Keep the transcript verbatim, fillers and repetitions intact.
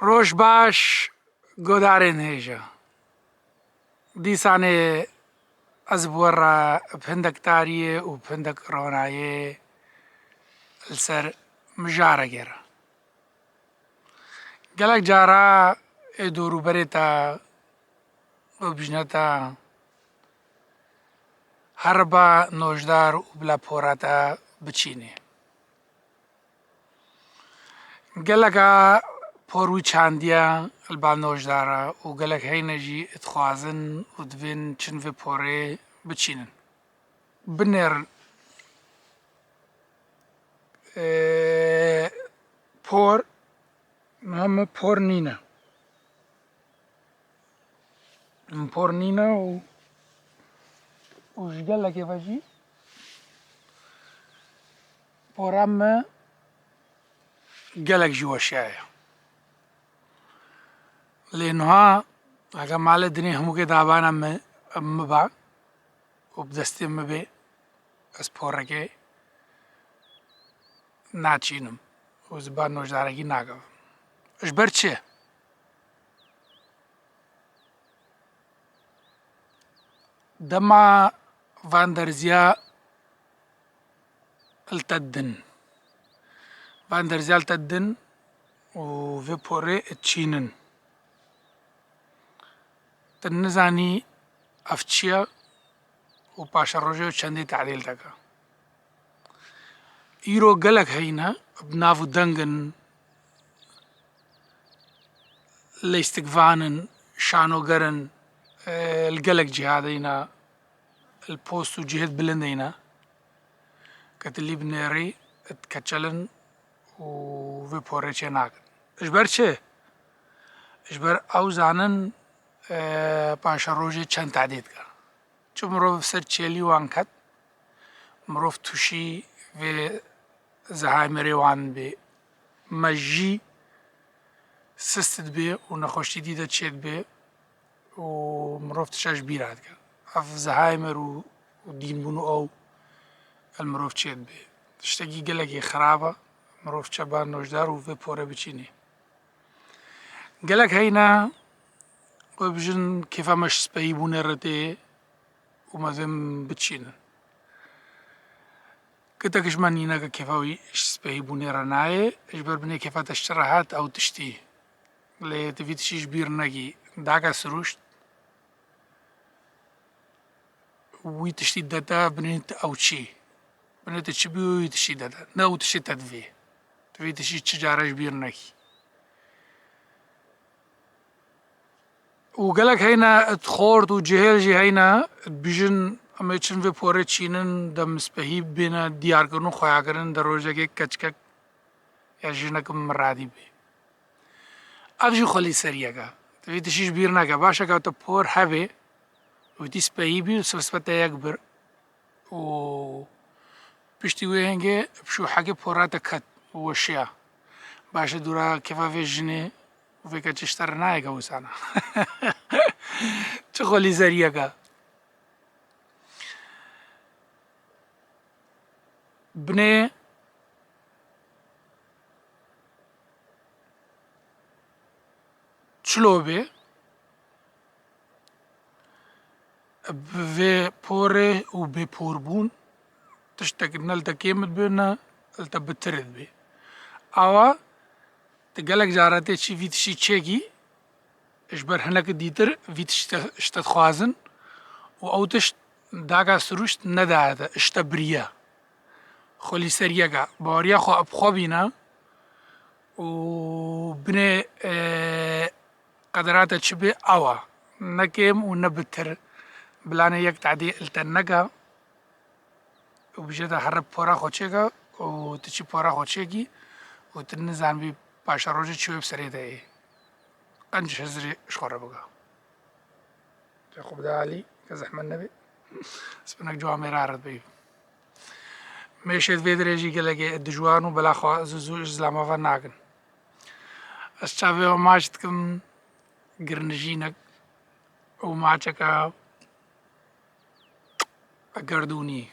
Roj baş, godarên hêja. Dîsanê ez bi we re bi hindek tariyê û bi hindek ronayê li ser mijarek gere. Gelek cara ê dorûberê te û bijne te here ba nojdar û bila pora te biçînê. Geleka por wî çandiye li ba nojdar e û gelek heyne jî dixwazin û divên çin vê porê biçînin. Binêrin. Ee, por, niha min por nîne. Min por nîne û, û ji gelekê ve jî pora me gelek jî weşiyaye. Lê niha heke malê dinê hemûkê dabana me, min ba û bi destê min bê, ez porekê naçînim û ziba nojdarekî nakevim. Ji ber çi? Dema van derziya li te din. Van derziya li te din û vê porê çînin. Tu nizanî ev çi ye û paşerojê çendê tedîl dike. Îro gelek heyne, bi nav û deng in, lîstikvan in, şanoger in, e, li gelek ciha de yîne, li post û cihêt bilind de yîne, ke tu lî binêrî, dikeçelin û vê porê çê nakin. Ji ber çi? Ji ber ew zanin, e, paşerojê çend tedê dike. Çi mirov ser çêlî wan ket, mirov tûşî vê Zehaymerê wan bê. Me jî sist dibe û nexweşî dî de çêdibe û mirov tişta ji bîra dike. Ev Zehaymer û, û dînbûn û ew li mirov çêdibe. Tiştekî gelekî xirab e, mirov çe ba nojdar û vê porê biçînê. Gelek heyne, wê bijin kêfa me ji spehîbûnê re tê û me vê biçînin. Kitek ji me nîne ke kêfa wî ji spehîbûnê re nayê, ji ber binê kêfa te ji çi re hat ew tiştî. Lê tu vî tiştî ji bîr nekî, daka sirûşt, wî tiştî dete binê te ew çî. Binê te çi bî wî tiştî dete. Ne ew tiştî te divê. Tu vî tiştî çi care ji bîr nekî. Û gelek heyne, xort û cihêl jî heyne, dibijin, em ê çin vê porê çînin, dem spehî bêne diyarkirin û xweyakirin, de rojekê keçikek ya jinek min radî bê. Ev jî xwelîseriyek e. Tu vî tiştî ji bîr neke. Baş e ke te por hebê, wî tî spehî bî û sibesbete yek bir. Û piştî wê hingê pişûhekê pora te ket û weşiya. Baş e dûra kêfa vê jinê û vê keçê ji te re nayê ke wisana. Çi xwelîzeriyek e. Binê çilo bê, bi vê porê û bêporbûn tiştek ne li te kêm dibe, ne li te bitir dibe. Awa tu gelek cara tê çi vî tiştî çêkî, ji ber hinek dîtir vî tiştî ji te dixwazin û ew tişt daka sirûşt nedaye te, ji te biriye. Xwelîseriyek e. Baweriya xwe bi xwe bîne û binê, e, qedera te çi bê ew e. Ne kêm û ne bitir. Bila ne yek tedê li te neke û bijê te here pora xwe çêke û tu çi pora xwe çêkî û tu nizanibî paşerojê çi wê bi serê te yê. Qenc hizirê ji xwe re bike. Te xwe bide alî, ke zehmet nebe. Spinek ciwan mêra re dibeyî. Mêşê di vê dirêjî gelekê dijwar û bela xwe zû zû ji zilama ve nakin. Ez çavê we maç dikim, girnijînek û maçeke gerdûnî.